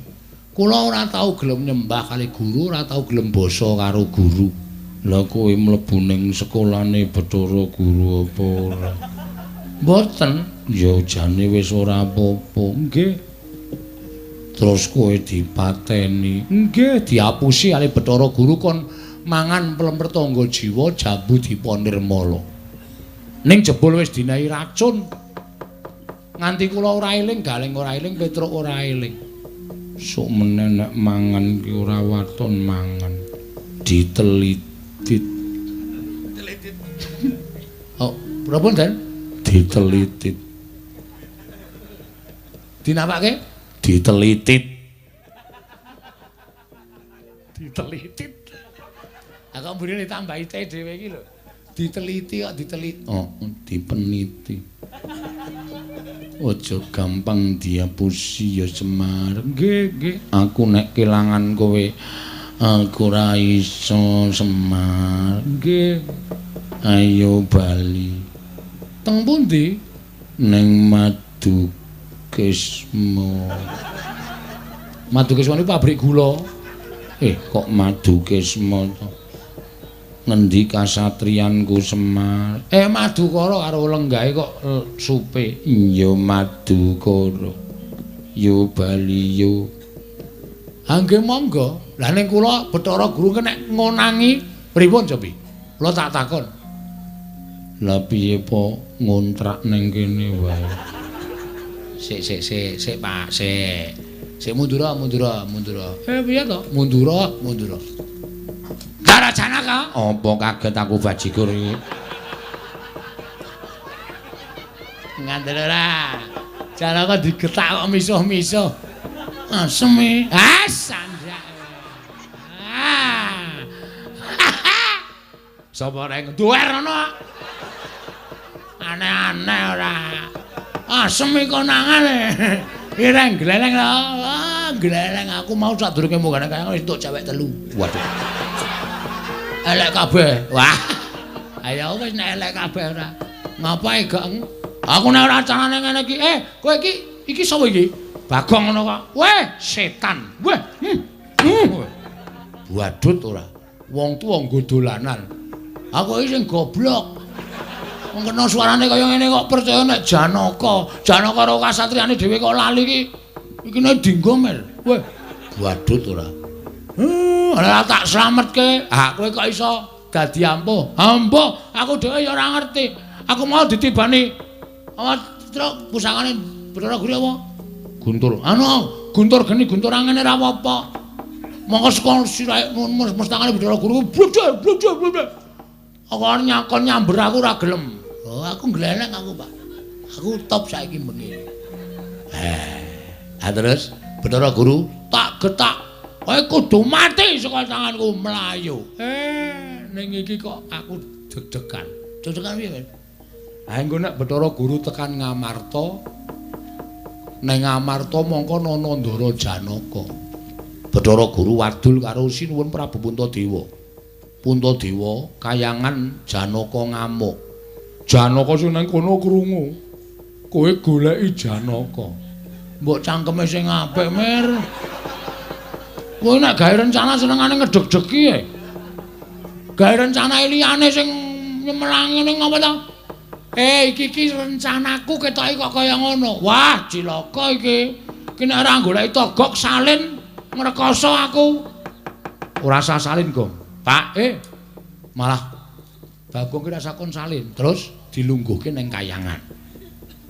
kula ora tau gelem nyembah kali guru, ora tau gelem basa karo guru. Lah kowe mlebu ning sekolahane Bathara Guru apa ora? Mboten. Ya jane wis ora apa-apa. Nggih. Terus kowe dipateni. Nggih, diapusi kali Bathara Guru kon mangan plemper tangga jiwa jambu dipa nirmala. Ning jebul wis dinahi racun. Nganti kula ora eling, Galing ora eling, Petruk ora eling. Sok meneh nek mangan ki ora waton mangan. Ditelitit. Ditelitit. Oh, pripun, Den? Ditelitit. Dinapake? Ditelitit. Ditelitit. Lah kok mburine ditambahi T dhewe iki lho. Diteliti kok ditelit. Oh, dipeniti. Aja gampang diapusi ya Semar. Nggih, nggih. Aku nek kelangan kowe aku ora iso Semar. Nggih. Ayo bali. Teng pundi? Ning Madukisma. Madukisma niku pabrik gula. Kok Madukisma to? Ngendi kasatriyanku Semar? Madukara karo lenggahe kok supe. Iya Madukara. Yo bali yo. Ha nggih monggo. Lah ning kula Bathara Guru nek ngonangi pripun cobi? Kula tak takon. Lah piye po ngontrak ning kene wae? Sik sik sik sik Pak, sik. Sik mundura mundura mundura. Piye to? Mundura mundura. Ndara Janaka, apa kaget aku bajigur iki? Ngandel ora. Janaka digetak kok misuh-misuh. Asem e. Ah, sanjak. Ah. Sapa reng duwer ngono? Aneh-aneh ora. Asem iki konangane. Ireng gleleng lho. Ah, gleleng aku mau sadurunge munggah nang kayang wis entuk cewek telu. Waduh. Elek kabeh. Wah. Ayo wis nek elek kabeh ora. Ngapae gak? Aku nek ora carane ngene iki. Kowe iki iki sapa iki? Bagong ngono kok. Weh, setan. Weh. Badut ora. Wong tuwa nggo dolanan. Aku iki sing goblok. Wong kena suarane kaya ngene kok percaya nek Janaka. Janaka karo kasatriyane dhewe kok lali iki. Iki nek dinggo mer. Weh, badut ora. Ora tak slametke. Ha kowe kok iso dadi ampuh? Ampuh, aku dhewe ya ora ngerti. Aku mau ditibani. Apa truk pusakane Bathara Guru apa? Guntur. Anu, guntur geni guntur angene ora apa-apa. Mongko saka sirahe mestangane Bathara Guru bludhek bludhek bludhek. Aku nyakon nyamber aku ora gelem. Oh, aku gleleng aku, Pak. Aku top saiki bengi. Ha terus Bathara Guru tak getak. Kowe kudu mati saka tanganku mlayu. Ning iki kok aku deg-degan. Deg-degan piye, Men? Ha engko nek Bathara Guru tekan Ngamarta, ning Ngamarta mongko ana Ndara Janaka. Bathara Guru wadul karo Sinuwun Prabu Puntadewa. Puntadewa kayangan Janaka ngamuk. Janaka sing nang kono krungu. Kowe goleki Janaka. Mbok cangkeme sing apik, Mir. Kowe nek gawe rencana senengane ngedeg-degi e. Gawe rencana liyane sing nyemelangi ning apa to? Iki iki rencanaku ketoke kok kaya ngono. Wah, cilaka iki. Iki nek ora goleki togok salin ngrekoso aku. Ora usah salin, Gong. Pak, malah Bagong ki rasa kon salin, terus dilungguhke ning kayangan.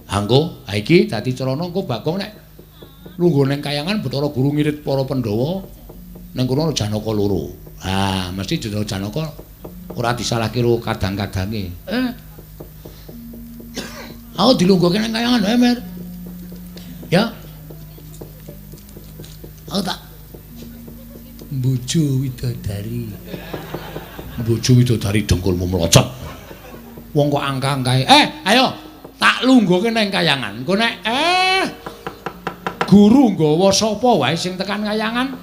Ha engko, ha iki dadi crana engko Bagong nek lungguh ning kayangan Bathara Guru ngirit para Pandhawa ning kono Janaka loro. Ha, mesti Janaka ora disalahke karo kadang-kadange. Aku dilungguhke ning kayangan wae, Mer. Ya. Aku tak mbojo widodari. Mbojo widodari dengkulmu mlocot. Wong kok angka-angkae. Ayo tak lungguhke ning kayangan. Engko nek guru nggawa sapa wae sing tekan kayangan.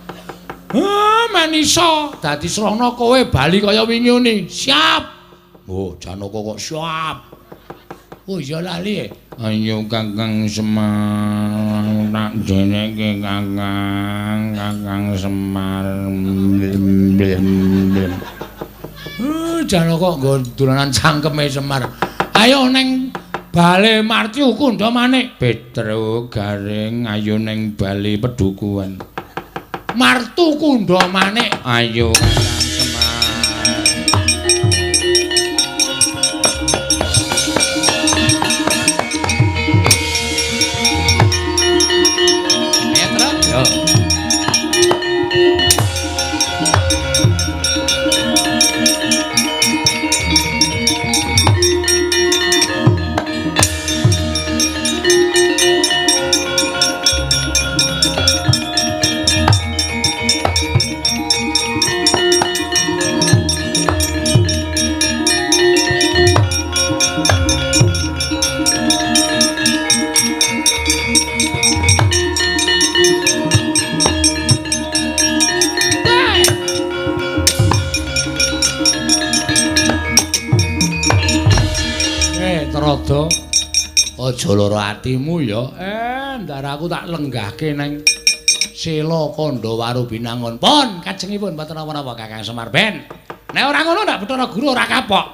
Men iso dadi srana kowe bali kaya wingi uni. Siap. Oh, Janaka kok siap. Oh iya lali. Ayo Kakang Semar, tak jenenge Kakang, Kakang Semar. Janaka nggo dolanan cangkeme Semar. Ayo neng bale Martiu Kundha Manik. Petro Garing, ayo neng bale Pedukuhan. Martu Kundha Manik. Ayo Kakang Semar. Aja lara atimu ya. Ndar aku tak lenggahke neng Sela Kandha Warubinangun. Pun kajengipun mboten napa-napa Kakang Semar ben. Nek ora ngono ndak Bathara Guru ora kapok.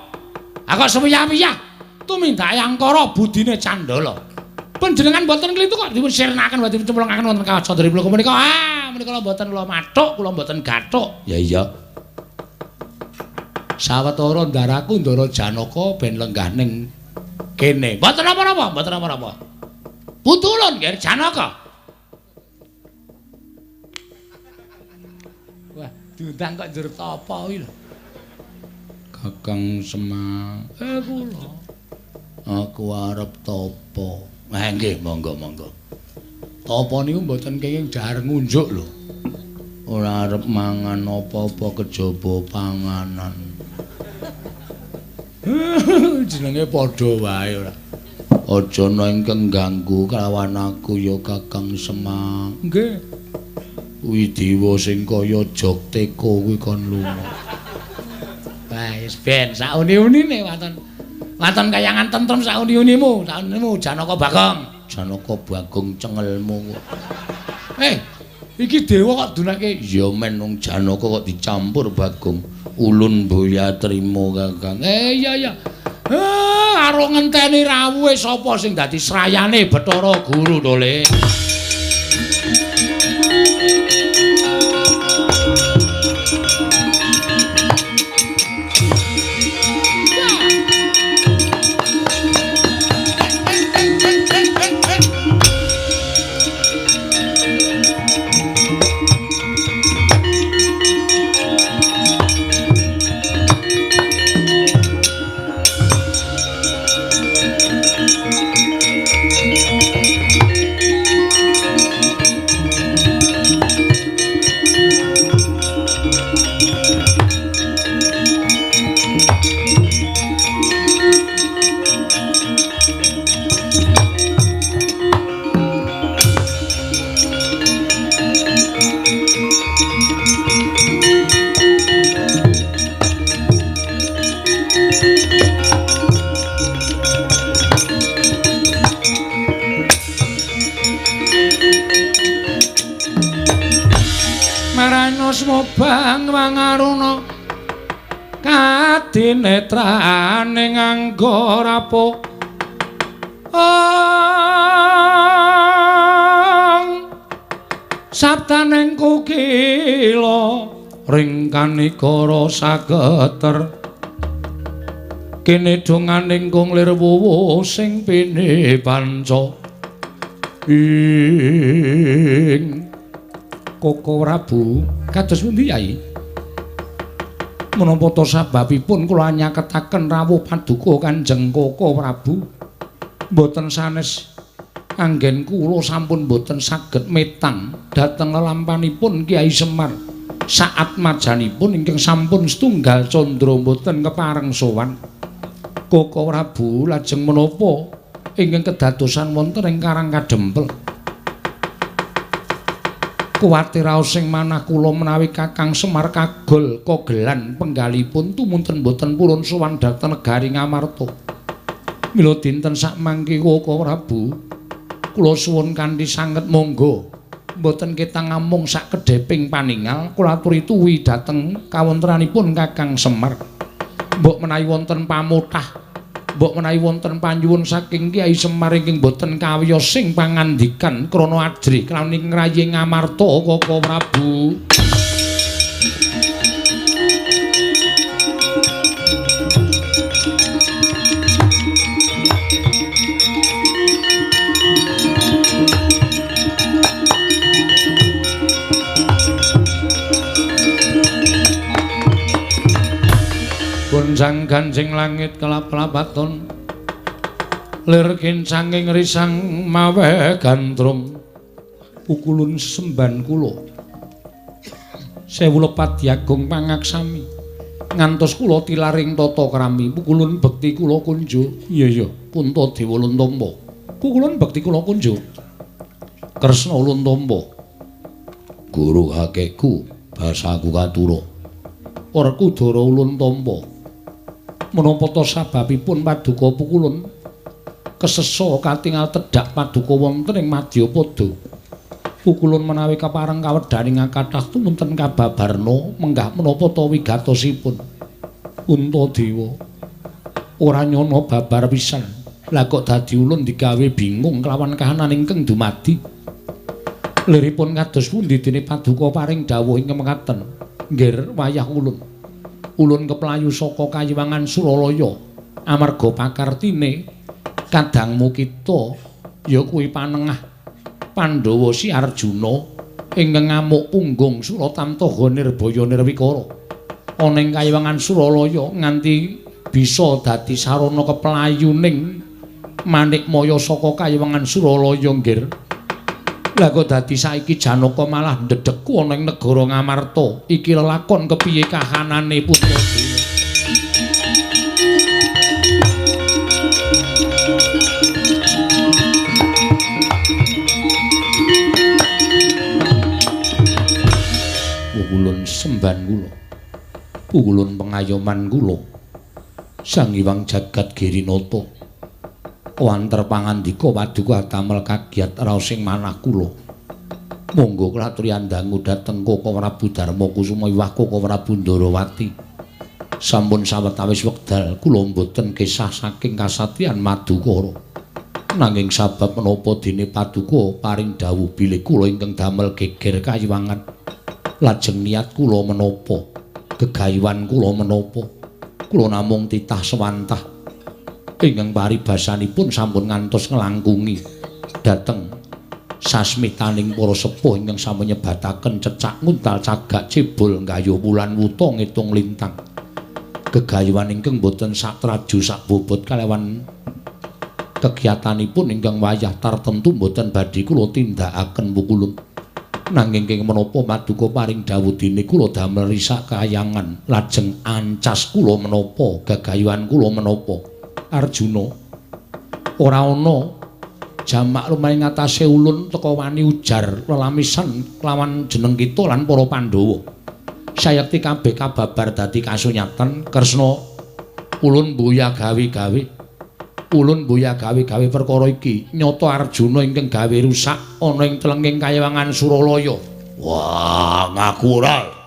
Aku sewiyah-wiyah tumindake angkara budine Candala. Panjenengan mboten klintu kok dipun sirnaken mboten cemplungaken wonten kawah Candra punika. Ah, menika mboten kula mathuk, kula mboten gathuk. Ya iya. Sawetara ndaraku Ndara Janaka ben lenggah ning kene. Mboten napa-napa, mboten napa-napa. Putu ulun nggih Janaka. Wah, diundang kok njur tapa kuwi lho. Kakang Semar. Kula. Aku arep tapa. Nggih, monggo-monggo. Tapa niku mboten kenging dahar ngunjuk lho. Ora arep mangan apa-apa kejaba panganan. Jenenge padha wae ora. Aja ana ingkang ganggu kalawan aku ya Kakang Semar. Nggih. Widewa sing kaya jog teko kuwi kon lunga. Wah, wis ben sauni-unine waton. Waton kayangan tentrem sauni-unimu, saunimu Janaka Bagong. Janaka Bagong cengelmu kok. Iki dewa kok dunake. Ya men wong Janaka kok dicampur Bagong. Ulun boya trimo Kakang. Iya iya. Karo ngenteni rawuhe sapa sing dadi srayane Bathara Guru to, Le. Obang wangaruna kadinetrane nganggo rapo sabdaning kukila ring kanikara sageter kene donganing kung lir wuwu sing pine panca ing Koko Prabu kados pundi Yai? Menapa ta sababipun kula nyaketaken rawuh paduka Kanjeng Koko Prabu mboten sanes anggen kula sampun mboten saged metang dhateng lelampanipun Kyai Semar saat majanipun ingkang sampun setunggal candra mboten kepareng sowan. Koko Prabu lajeng menapa ingkang kedadosan wonten ing Karang Kadempel? Kuwatir raos sing manah kula menawi Kakang Semar kagol kogelan penggalipun tumunten mboten purun sowan dhateng negari Ngamarta. Mila dinten sakmangke Koko Prabu kula suwun kanthi sanget monggo mboten ketang ngamung sakedheping paningal kula aturi tuwi dhateng kawontenanipun Kakang Semar. Mbok menawi wonten pamotah, mbok menawi wonten panyuwun saking Kyai Semar ingkang boten kawiyos sing pangandikan krana ajrih kelawan ngrayi Ngamarta Koko Prabu. Gonjang ganjing langit kelap-lapaton lir kincanging risang mawe gandrung pukulun semban kula sewu lepat diagung pangaksami ngantos kula tilaring tata krami pukulun bekti kula kunjo. Iya iya Puntadewa Luntampa pukulun bekti kula kunjo Kresna Luntampa guru kakekku basaku katura Werkudara Luntampa. Menapa ta sababipun paduka pukulun kesesa katingal tedhak paduka wonten ing Madyapada? Pukulun menawi kapareng kawedhaning kathah tumunten kababarna menggah menapa ta wigatosipun? Puntadewa ora nyana babar pisan. Lah kok dadi ulun digawe bingung kelawan kahanan ingkang dumadi. Liripun kados pundi dene paduka paring dawuh ingkang mekaten? Nggir wayah ulun. Ulun keplayu saka Kayiwangan Suralaya amarga pakartine kadangmu kita ya kuwi panengah Pandhawa si Arjuna ingkang ngamuk punggung Suratamtaha Nirbaya Nirwikara ana ing Kayiwangan Suralaya nganti bisa dadi sarana keplayuning Manikmaya saka Kayiwangan Suralaya nggir. Lah kok dadi saiki Janaka malah ndedheku ana ing negara Ngamarta. Iki lelakon kepiye kahanane Puntadewa? Pukulun semban kula, pukulun pengayoman kula, Sang Hyang Jagat Girinata wanter pangandika paduka damel kagiat raos sing manah kula. Monggo kula aturi andangu dhateng Koko Prabu Darma Kusuma iwah Koko Prabu Ndarawati. Sampun sawetawis wekdal kula mboten kesah saking kasatyan Madukara. Nanging sabab menapa dene paduka paring dawuh bilih kula ingkang damel geger kayiwangan. Lajeng niat kula menapa? Gegayuhan kula menapa? Kula namung titah sewantah ingkang paribasanipun sampun ngantos nglangkungi dhateng sasmitaning para sepuh ingkang sampun nyebataken cecak nguntal cagak cebol nggayuh wulan wuta ngitung lintang. Gegayuhan ingkang boten satraju sakbobot kalawan kegiatanipun ingkang wayah tartemtu boten badhe kula tindakaken pukulun. Nanging kenging menapa paduka paring dawuh dene kula damel risak kayangan lajeng ancas kula menapa gegayuhan kula menapa? Arjuna ora ana jamak lumayan ngatasé ulun teka wani ujar lelamisan kelawan jeneng kita lan para Pandhawa. Sayekti kabeh kababar dadi kasunyatan Kresna ulun mbuya gawe-gawe. Ulun mbuya gawe-gawe perkara iki nyata Arjuna ingkang gawe rusak ana ing telenging Kayiwangan Suralaya. Wah, ngaku ora.